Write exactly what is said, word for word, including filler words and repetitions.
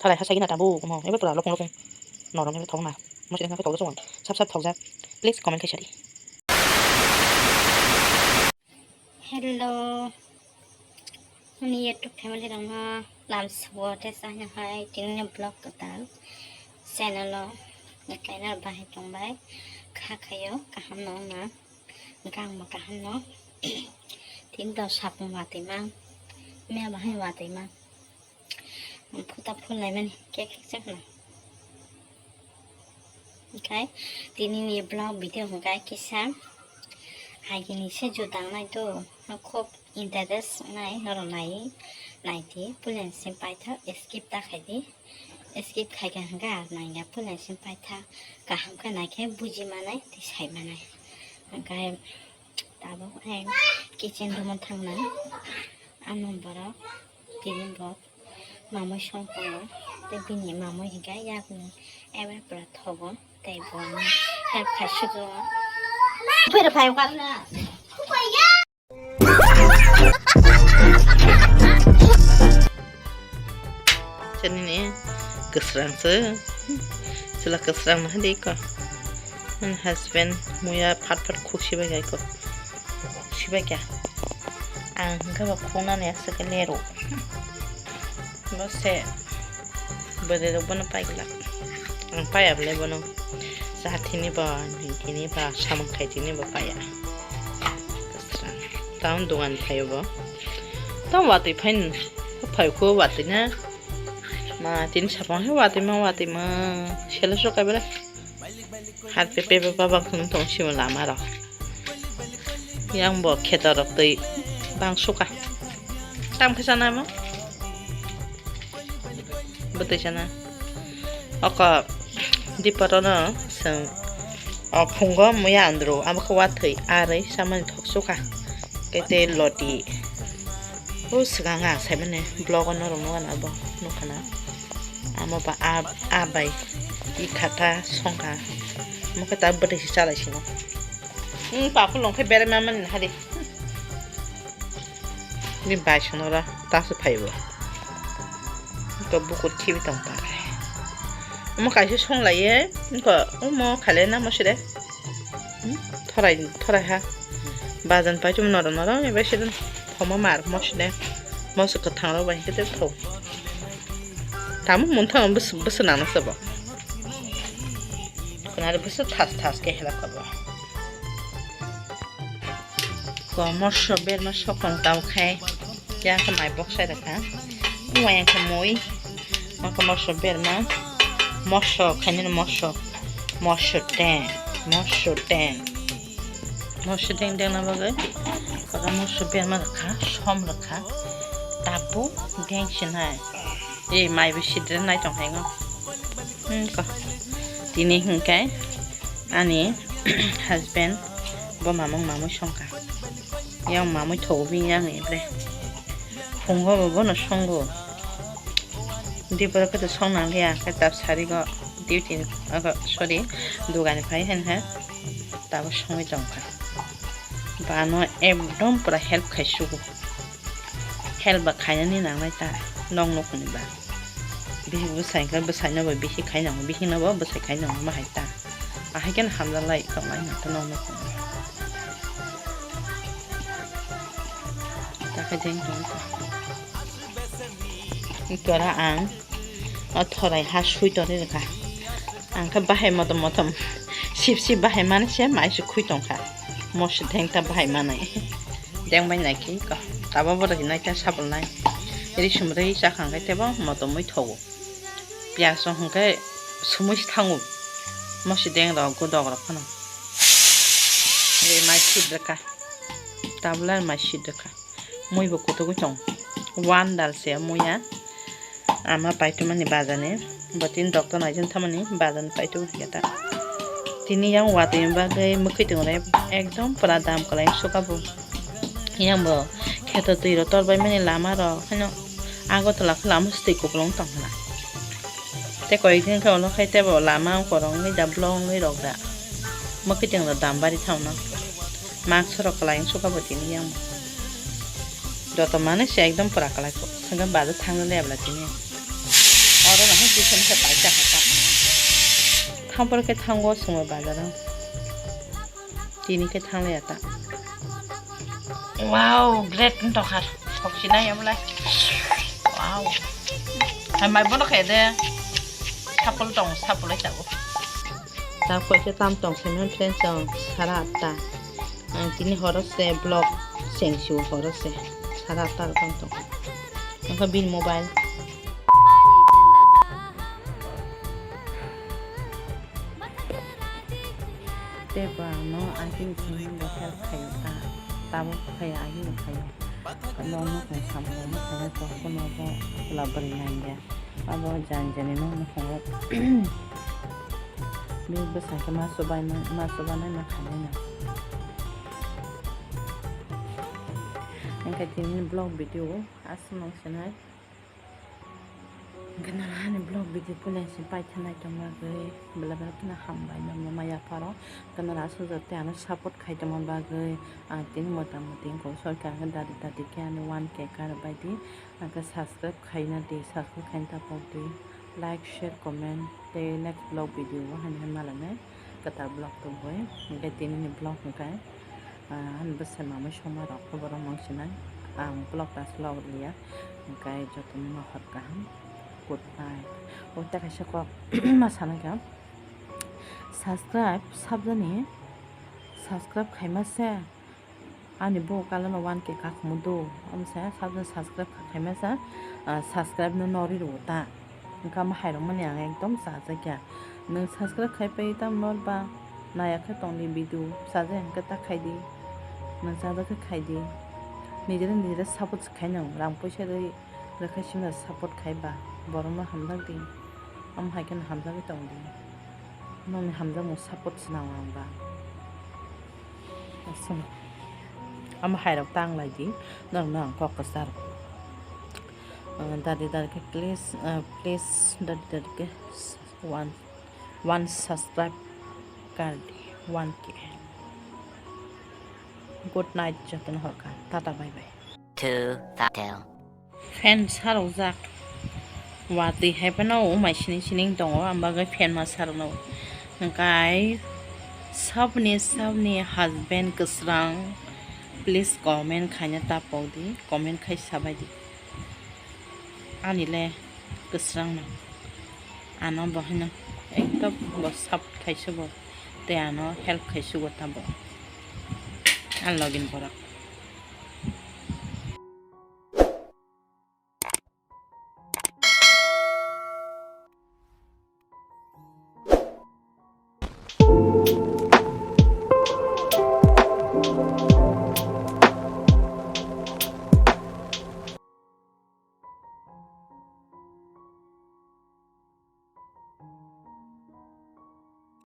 Halai ha sagina tabuk mo, ebe pura lokong lokong. Norom ebe thokna. Mo sini thok jong. Sap sap thokjak. Please comment khai sadi. Hello. Ani YouTube family rokno lam subo te sahna hai tini vlog kwtal channel o kaina bahai tongbai kha khayo kaham no na gang bo kaham no tini do sapung watwi mang me bahai watwi mang. Phuta phul laimani kek kek se hwnwi. Oke, tini ni vlog video hwnkhe kisa agini se juda wngnai to, khub interest wngnai norok nai, naidi puila ni simi paithak skip ta khaidi, skip khaikha hwnkhe ar naiya puila ni simi paithak kaham khe naikhe buji manai tei sai manai. Hwnkhe tabuk ang kitchen room o thangnai, ano borok tini bo mamui song tongo, tei bini mamui hinkhe yakni ebe pura thogo, tei bo ano help khai sugo. Phai rw phai o kar. Chini ni kwsrang se, chwla kwsrang no hadi ko. Ani husband muya phat phat khuk sibai gai ko. Sibai kya? Ang hwnkhe bo khunani aswk khe lero. Bo se bwrwi rok bono pai glak. Ang paiya bwle bono. Chathini ba, ningthini ba, samung khaitini ba paiya. Taun dogan phaio bo. Taun watwi phain, phai kho watwi na. Ma tini sapang he watwi ma, watwi ma. Selo so kai bwle. Har pepe baba khung tong simo lama rok. Yang bo kheto rok twi bang suka. Tam khe sana mo? Bwtwi sana. Oko diporo no seng. O phungo muya andro abo khe wathwi arwi samani thok suka. Kete loti. O swkang ang saimani vlog o norok nukha na bo nukha na. Amo ba a, a bai i kha ta song kha. Omo khe ta bwtwi se chalai sino. Hmm, paphulung khe berai ma mani hari. Ni bai sono ra ta se phai bo. To bukur khibi tong ta. Omo kaisa song lai ye, ko omo khalai na mo sire. Hmm, thorai, thorai ha. Bajan pai chum noro noro, ebe sidin thomo mar mosde. Moso kwthang rok bai kete tho. Tamo munthang bus, bus nang se bo. Kunare bus thas thas ke hela ko bo. Ko moso berma sokong tau khai. Yang ke mai bok sai raka. Uwa yang ke moi. Maka moso berma. Moso khaini moso. Moso teng. Moso teng. Moso deng deng na bagwi, kaka moso berma rwkha, som rwkha, tabuk deng sinai. E mai bo sidre nai tong hai ngo. Hmm, ko. Tini hwnkhe ani husband bo mamung mamui songkha. Yang mamui thogo bini yang ni bre. Phungo bo bono songo. Diporo khe to song nang liya, khe tab sari go duty, ogo, sorry, dugani phai hwn he, tabo songwi tong kha. Bano ekdom pura help khai sugo. Help ba khainani nangnai ta, nong nukhungni ba. Bihik bwsai khe bwsaino bo bihik khai nango, bihikno bo bwsai khai nango, ma hai ta. Ahai khe hamjak lai tonglai nang ta nong nukhung. Ta khe jeng tong kha. Ikora ang o thorai ha sui toni rwkha. Ang khe bahai motom motom sip sip bahai mani se mai se khui tongkha. Moso dengta bahai manai. Deng bai nai khe ko. Tabo bo rwgwi nai khe sabul nai. Ri sum rwi chakhang khe tebo motom ui thogo. Piyaj rok hwnkhe sumui se thango. Moso deng rok godok rok phano. Ri mai sit rwkha. Tabuk lai mai sit rwkha. Mui bo kutugwi tong. One dal se muya. Ama paitumani bazani. Bo tini doctor naijani thamani bazani paitu khe ta. Tini yang watwi bagwi mwkhwi tong re ekdom pura dam kwlai suka bo. Yang bo kheto twi rok tor bai mani lama rok haino Agartala khe lama se twi kupulung tong khna. Tei koi din khe ulo khai tebo lama ongkhorong wngwi da blong wngwi rok da. Mwkhwi tong rok dam bari thangno. Mask rok kwlai wng suka bo tini yang. Joto manwi se ekdom pura kwlai kho. Swngkhe bazar thangna le abla tini. Oro no Tuition khe paisa hata. Thampor khe thango sungo bazaro. Tini khe thanglai ata. Wow, great wng tongkha. Soksinai obolai. Wow. Hai mai bono khe de. Sapul tong, sapul ai tabuk. Ta koi khe tam tong khe men friends tong sara atta. Ang tini horo se vlog sengsu horo se sara atta tam tong. Angkha bini mobile. Tei bo ano agini simi bo help khaio ta. Tabuk khaio agini khaio. Kano no kong samung no khaio to kono bo chwla bwrwi nangya. Abo jani jani no no khaio. Bini bwsa khe ma chubai ma ma chubanai ma khainai no. Hingkhe tini vlog video aswk nang sinai. Hingke nang ani vlog video puila se paithanai tongma bagwi belai belai kheno hambai nokno maya pharo. Hingke nang aswk jotoni ano support khai tongma bagwi ang tini mota moti wngkha sorkar hingke dadi dadi khe ani one K kar bai di. Hingke subscribe khaina di, subscribe khaina tapok di, like, share, comment tei next vlog video o haino haino malainai. Kwtal vlog tubui. Hingke tini ni vlog hingke, ah, ani bwsai mamai songma rok khe borok nang sinai. Ang vlog ta vlog liya. Hingke jotono no hor kaham. Good night. O ta kaisa kok ma sana kha. Subscribe sabjani. Subscribe khaima se. Ani bo kalano one K kakhumu do. Omo se subscribe khaima sa, ah, subscribe no nori rwo ta. Wngkha omo hairokmani ang ekdom chajakya. Nwng subscribe khai pai tamo nor ba naya khe tongdi video chajak hwnkhe ta khai di. Nwng chajak khe khai di. Nijera nijera support se khai nang rang puisa rwi rwkha sima support khai ba borokno hamjak di. Omo hai kheno hamjagwi tongdi. Nokni hamjakmung support se nango ang ba. Aswk. Omo hairok ta wng lai di. Norokno ang kok kwchar. Uh, dadi dadi khe please, uh, please dadi dadi khe one, one subscribe kar di, one K. Good night jotono horkha. Tata bye bye. Two thousand. Fan sarokjak. Watwi hai phano umai sining sining tongo, ang bagwi fan ma sarokno. Hwnkhe sabni sabni husband kwsrang, please comment khaina tapok di, comment khai sabai di. Ani le kwsrang no. Ano bo haino ekdom bo support khai se bo. Tei ano help khai se bo tamo. Ang login borok.